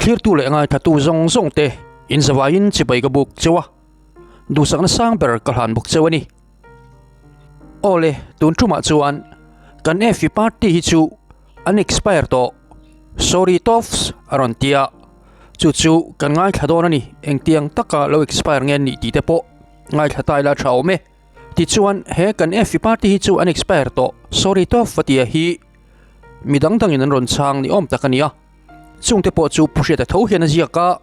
Thlirtu leh ngaithatu zawng zawng te in zavaiin chibai ka buk cheu a, duhsakna sang ber ka hlan bawk cheu a ni. Awle, tun tumah chuan kan Effie party hi chu an expire tawh, sorry tawfs a rawn ti a, chu chu kan ngaithla dawn a ni, engtiang taka lo expire nge nih tih te pawh ngaithla ta ila tha awm e. Tichuan he kan Effie party hi chu an expire tawh, sorry tawf a tia hi mi dang dangin an rawn chhang ni awm tak a ni a. Chungte pawh chu Pu Hriata tho hian a ziak a,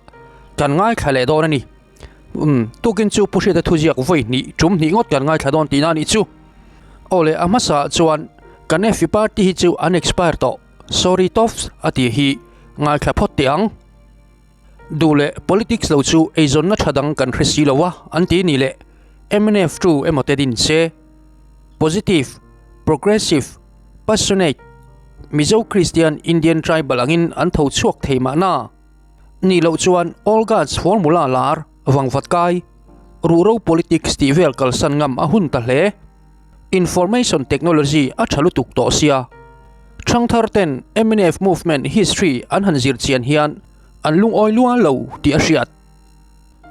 kan ngaithla leh dawn a ni. Umm, tukin chu Pu Hriata thu ziak vawi hnih, tum hnih ngawt kan ngaithla dawn tihna a nih chu. Aw le, a hmasa ah chuan kan Effie party hi chu an expire tawh, sorry tawfs a tih hi ngaithla phawt teh ang. Duh leh politics lo chu eizawnna tha dang kan hre si lo a, an ti ni leh mnf tu emaw te din se. Positive, progressive, passionate, Mizo Christian Indian tribal angin an tho chhuak thei mahna. Nih loh chuan All Gods formula lar, vangvat kai, ruhro politics tih vel kalsan ngam a hun ta hle. Information technology a tha lutuk tawh sia. Thangthar ten mnf movement history an han zir chian hian an lungawi lua lo tih a hriat.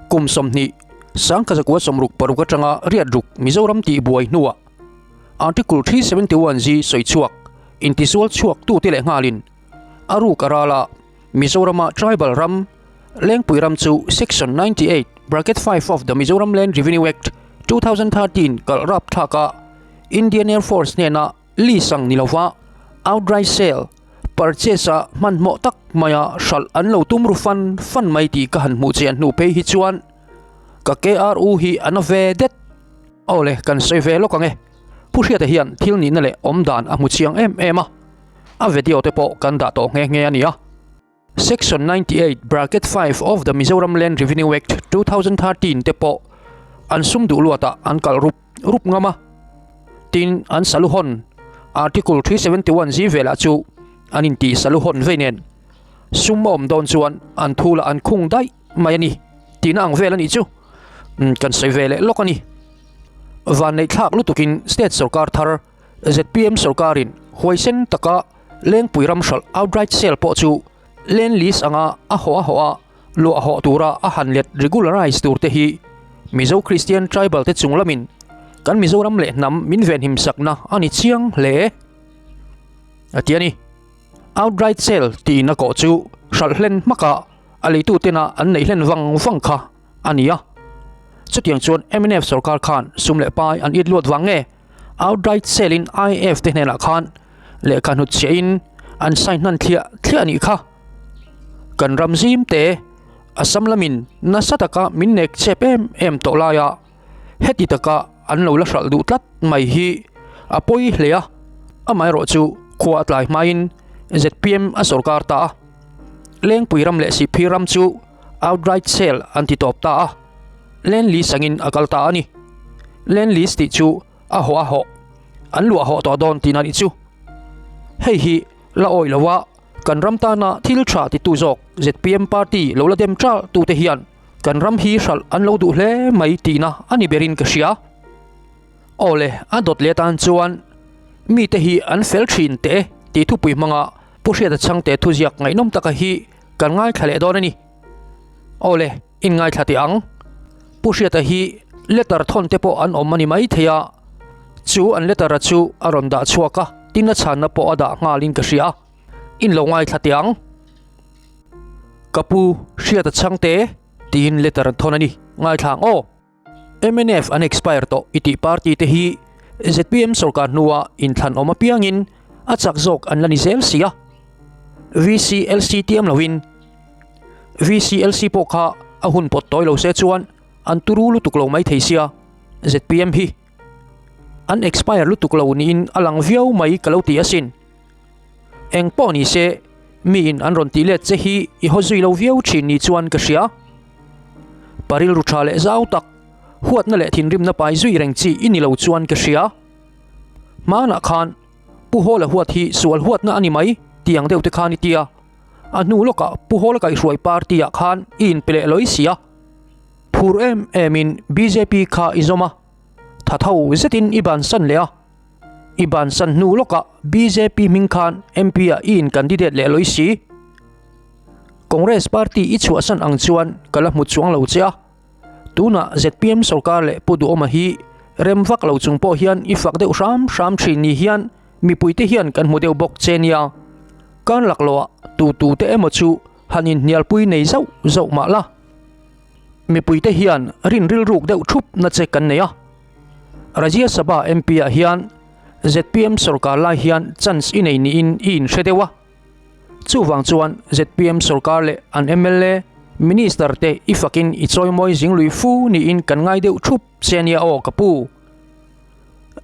Kum 20, sangkazakua 66 atanga riat ruk Mizoram tih buai hnuah Article 371 G sawi chhuak intisual chhuak tute leh nghalin a ruk a ral a, Mizorama tribal ram Lengpui ram chu Section 98 bracket 5 of the Mizoram Land Revenue Act, 2013 kalh rap thlak a Indian Air Force hnena lease ang ni lova outright sale, purchase, a hmanhmawh tak maia hralh an lo tum ru fan fan mai tih ka han hmuh chian hnu phei hi chuan ka KRU hi a na ve det. Awle, kan sawi ve lawk ang e. Pu Hriata hian thil nihna leh awm dan a hmu chiang em em a, a video te pawh kan dah tawh nghe nghe a nia. Section 98 bracket 5 of the Mizoram Land Revenue Act, 2013 te pawh an sum duh luatah an kalh rup rup ngam a. Tin, an saluhawn Article 371 zi velah chu an intih saluhawn vei nen sum a awm dawn chuan an thu lah an khung daih mai a ni tihna ang vel a nih chu. Kan sawi ve leh lawk a ni. Vanneihthlak lutukin state sorkar thar zpm sorkarin huaisen taka Lengpui ram hralh outright sale pawh chu land lease anga a hawh a hawh a luah hawh tura a han let regularize tur te hi Mizo Christian tribal te chung lamin kan Mizoram leh hnam min venhim sakna a ni chiang hle a ti a ni. Outright sale tiin a kawh chu hralh hlen hmaka a leitu tena an neih hlen vang vang kha a ni a. Chutiang chuan mnf sorkar khan sum leh pai an it luat vang nge? Outright sale in IAF te hnenah khan lehkha hnutchhiah in an sign hnan thliah thliah a nih kha. Kan ram zim te Assam lamin nasa taka min nek chep em em tawh laia heti taka an lo la hralh duh tlat mai hi a pawi hle a, amaherawh chu khua a tlai hmain zpm a sorkar ta a, Lengpui ram leh Sihphir ram chu outright sale an ti tawp ta a. Land lease angin a kal ta a ni. Land lease tih chu a hawh a hawh, an luah hawh tawh dawn tihna nih chu. Hei hi la awih lo a, kan ram tana thil tha titu zawk zpm party lo la dem ṭal tute hian kan ram hi hralh an lo duh hle mai tihna a ni berin ka hria. Aw le, a dawt leh atan chuan mite hi an fel thin teh e tih thupui hmanga Pu Hriata Chhangte thuziak ngaihnawm taka hi kan ngaithla leh dawn a ni. Aw le. In ngaithla teh ang. Pu Hriata hi letter thawn te pawh an awm a ni mai thei a, chu an letter a chu a rawn dah chhuak a, tin a chhanna pawh a dah nghalin ka hria a, in lo ngaithla teh ang. Ka pu Hriata chhangte tiin letter an thawn a ni, ngaithla ang aw. Mnf an expire tawh i tih party te hi zpm sorkar hnua inthlan awm apiangin a chak zawk an la ni zel si a. VCLC tiam loin VCLC pawh kha a hun pawt tawi lo se chuan an turu lutuk lo mai thei sia zpm hi an expire lutuk lo niin a lang viau mai ka lo ti asin. Eng pawh ni se miin an rawn tih let che hi i haw zui lo viau thin ni chuan ka hria. Pa rilru tha leh zau tak, huatna leh thinrimna pai zui reng chi i ni lo chuan ka hria. Hmanah khan Pu Hawla huat hi sual huatna a ni mai tih ang deuh te khan i tia. A hnu lawkah Pu Hawla kaihhruai party ah khan i inpe leh lawi si a. Phur em emin bjp kha i zawm a, tha tho zetin i bansan leh a. I bansan hnu lawkah bjp hming khan MP ah i in candidate leh lawi si. Congress party i chhuahsan ang chuan ka la hmu chuang lo che a. Tunah zpm sorkar leh Pu Duhawma hi rem vak lo chung pawh hian i fak deuh hram hram thin ni hian mipuite hian kan hmu deuh bawk che nia. Kan laklawh ah tu tu te emaw chu han inhnialpui nei zauh zauh mah la. Mipuite hian rin rilruk deuh thup na che kan nei a. Rajya Sabha MP ah hian zpm sorkar lai hian chance i nei niin i inhre deuh a. Chuvang chuan zpm sorkar leh an mla, Minister te i fakin i chawimawi zinglui fu niin kan ngai deuh thup che nia aw ka pu.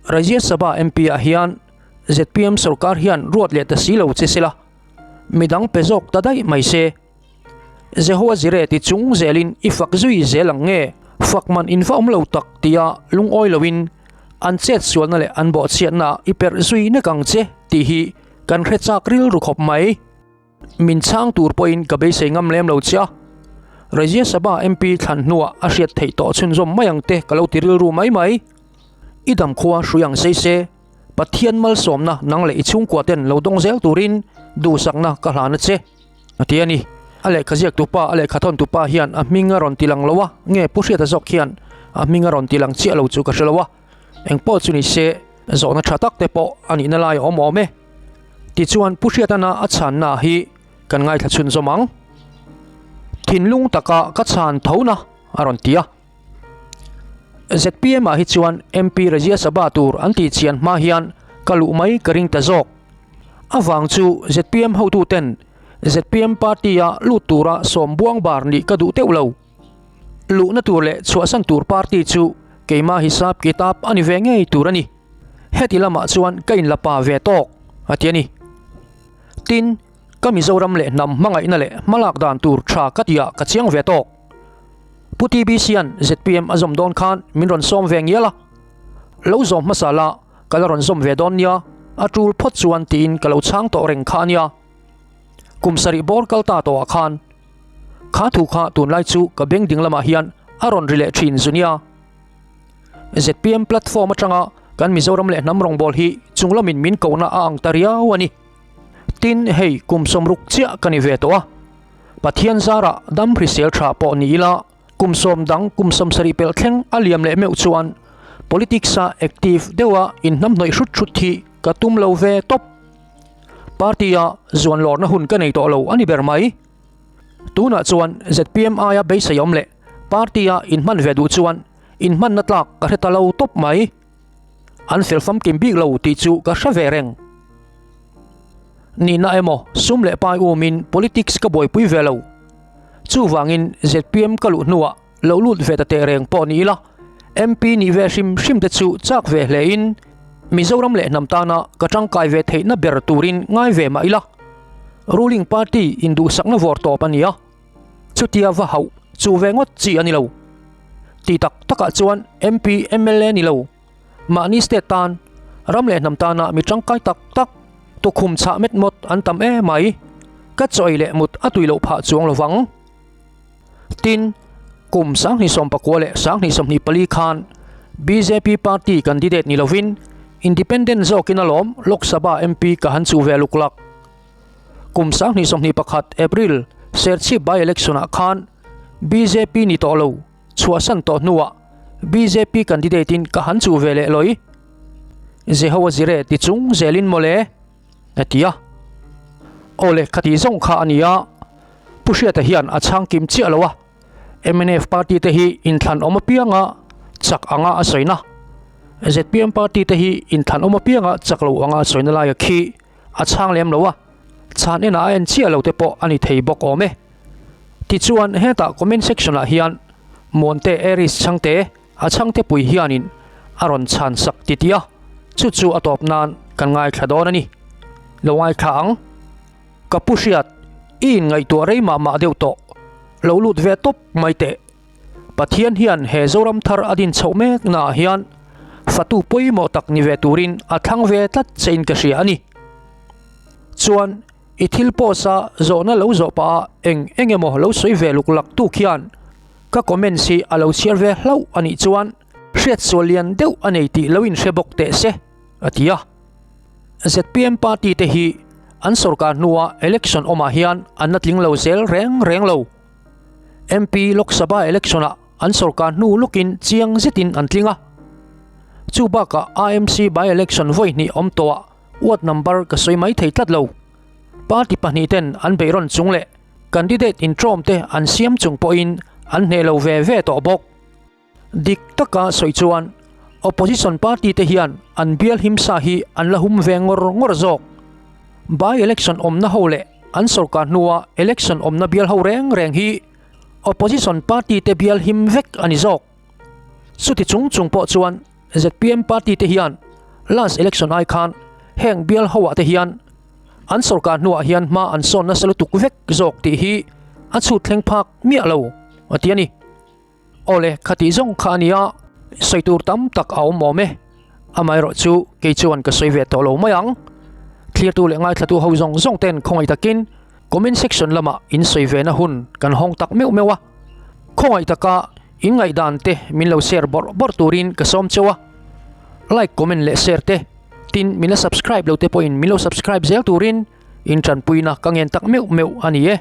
Rajya Sabha MP ah hian zpm sorkar hian ruat leh ta si lo che sela, midang pe zawk ta daih mai se. Jehoa Jireh ti chung zelin i fak zui zel ang nge? Fak man in va awm lo tak tia lungawi loin an chet sualna leh an bawhchhiatna i perh zui nek ang che tih hi kan hre chak rilru khawp mai. Min chhang tur pawhin ka beisei ngam lem lo che a, Rajya Sabha MP thlan hnuah a hriat theih tawh chhunzawm mai ang te ka lo ti rilru mai mai. I damkhua hrui ang sei se. Pathian malsawmna nang leh i chhungkua ten lo dawng zel turin duhsakna ka hlan a che, a ti a ni. A lehkha ziaktupa, a lehkha thawntupa hian a hming a rawn ti lang lo a, nge Pu Hriata zawk hian a hming a rawn ti lang chiah lo chu ka hre lo a, engpawh chu ni se zawhna tha tak te pawh a nihna lai a awm awm e. Tichuan Pu Hriatana a chhanna hi kan ngaithla chhunzawm ang. Thinlung taka ka chhan thona a rawn ti a. Zpm ah hi chuan MP Rajya Sabha tur an tih chian hma hian ka luh mai ka ring ta zawk. A vang chu zpm hotu ten zpm party a lut tura sawm buang bar nih ka duh teuh lo. Luhna tur leh chhuahsan tur party chu keima hisap kitab a ni ve ngei tur a ni. Heti lamah chuan ka inla pa ve tawk a ti a ni. Tin, ka Mizoram leh hnam hmangaihna leh hmalak dan tur tha ka tihah ka chiang ve tawk. Pu TBC-a'n zpm a zawm dawn khan min rawn sawm ve ngial a, Lo zawm hmasa la, ka la rawn zawm ve dawn nia, a tul phawt chuan tiin ka lo chhang tawh reng kha a nia. Kum sarih bawr kal ta tawhah khan kha thu kha tunlai chu ka beng ding lamah hian a rawn ri leh thin zu nia. Zpm platform atanga kan Mizoram leh hnam rawngbâwl hi chunglamin min kohna a ang ta riau a ni. Tin, hei kum sawmruk chiah ka ni ve tawh a. Pathian zarah dam hrisel tha pawh ni ila, kum sawm dang kum sawmsarih pelh thleng a liam leh meuh chuan politics-a active deuha inhnamhnawih hrut hrut hi ka tum lo ve tawp. Party-a zuan lawrna hun ka nei tawh lo a ni ber mai. Tunah chuan zpm aia beisei awm leh party-a inhman ve duh chuan inhmanna tlak ka hre ta lo tawp mai. An fel famkim bik lo tih chu ka hre ve reng. Nihna emaw sum leh pai umin politics ka buaipui ve lo. Chuvangin zpm ka luh hnuah lo lut ve ta teh reng pawh ni ila, MP nih ve hrim hrim te chu chak ve hle in Mizoram leh hnam tana ka tangkai ve theihna ber turin ngai ve mah ila. Ruling party induhsakna vawr tawp a ni a. Chutia va hauh chu ve ngawt chi a ni lo. Ti tak takah chuan MP, mla ni lo. Mahni state tan, ram leh hnam tana mi tangkai tak tak, tukhum chhah met mawt an tam em mai. Ka chawi leh mut a tui loh phah chuang lo vang. Tin, kum 2019 leh 2024 khan bjp party candidate ni lovin Independent zawkin alawm Lok Sabha MP ka han chuh ve luklak. Kum 2021 April Serchhip by-election ah khan bjp ni tawh lo chhuahsan tawh hnuah bjp candidate in ka han chuh ve leh lawi. Jehoa Jireh ti chung zelin mawle a ti a. Awle khati zawng kha a ni a, Pu Hriata hian a chhang kim chiah lo a, mnf party te hi inthlan awm apianga chak anga a sawina, zpm party te hi inthlan awm apianga chak lo anga a sawina laia khi a chhang lem lo a, chhan enah a en chiah lo te pawh a ni thei bawk awm e. Tichuan hetah comment section ah hian Muante Aries Chhangte a chhangte pui hianin a rawn chhan sak ti tih a, chu chu a tawp nan kan ngaithla dawn a ni. Lo ngaithla ang. Ka pu hriat, i inngaihtuah rei mah mah deuh tawh. Lo lut ve tawp mai teh. Pathian hian he Zoram thar a din chhoh mek naah hian fatu pawimawh tak ni ve turin a thlang ve tlat chein ka hria a ni. Chuan i thil post a zawhna lo zawh pah a eng eng emaw lo sawi ve luk lak tu khian ka comments hi a lo chhiar ve hlauh a nih chuan hriatsual lian deuh a nei tih lo inhre bawk teh se, a ti a. Zpm party te hi. an sorkar hnua election awmah hian an la tling lo zel reng reng lo. MP Lok Sabha election ah an sorkar hnu lawkin chiang zetin an tling a. Chu bakah AMC by election vawi hnih awm tawhah ward number ka sawi mai thei tlat lo. Party pahnih ten an beihrawn chung leh candidate intrawm te an siam chung pawhin an hneh lo ve ve tawh bawk. Dik taka sawi chuan opposition party te hian an bial himsa hi an la hum ve ngawr ngawr zawk. By election awmna ho leh an sorkar hnua election awmna bial ho reng reng hi opposition party te bial him vek a ni zawk. Chuti chung chung pawh chuan zpm party te hian last election ai khan heng bial ho ah te hian an sorkar hnuah hian hma an sawn nasa lutuk vek zawk tih hi a chhut thleng phak miah lo a ti a ni. Awle, khatih zawng kha a nia, sawi tur tam tak a awm awm e. Amaherawh chu kei chuan ka sawi ve tawh lo mai ang. Thlirtu leh ngaithlatu ho zawng zawng ten khawngaih takin comment section lamah in sawi ve na hun kan hawng tak meuh meuh a. Khawngaih taka in ngaihdan te min lo share bawrh bawrh turin ka sawm cheu a. Like, comment leh share te, tin min la subscribe lo te pawhin min lo subscribe zel turin in tanpuina ka ngen tak meuh meuh a ni e.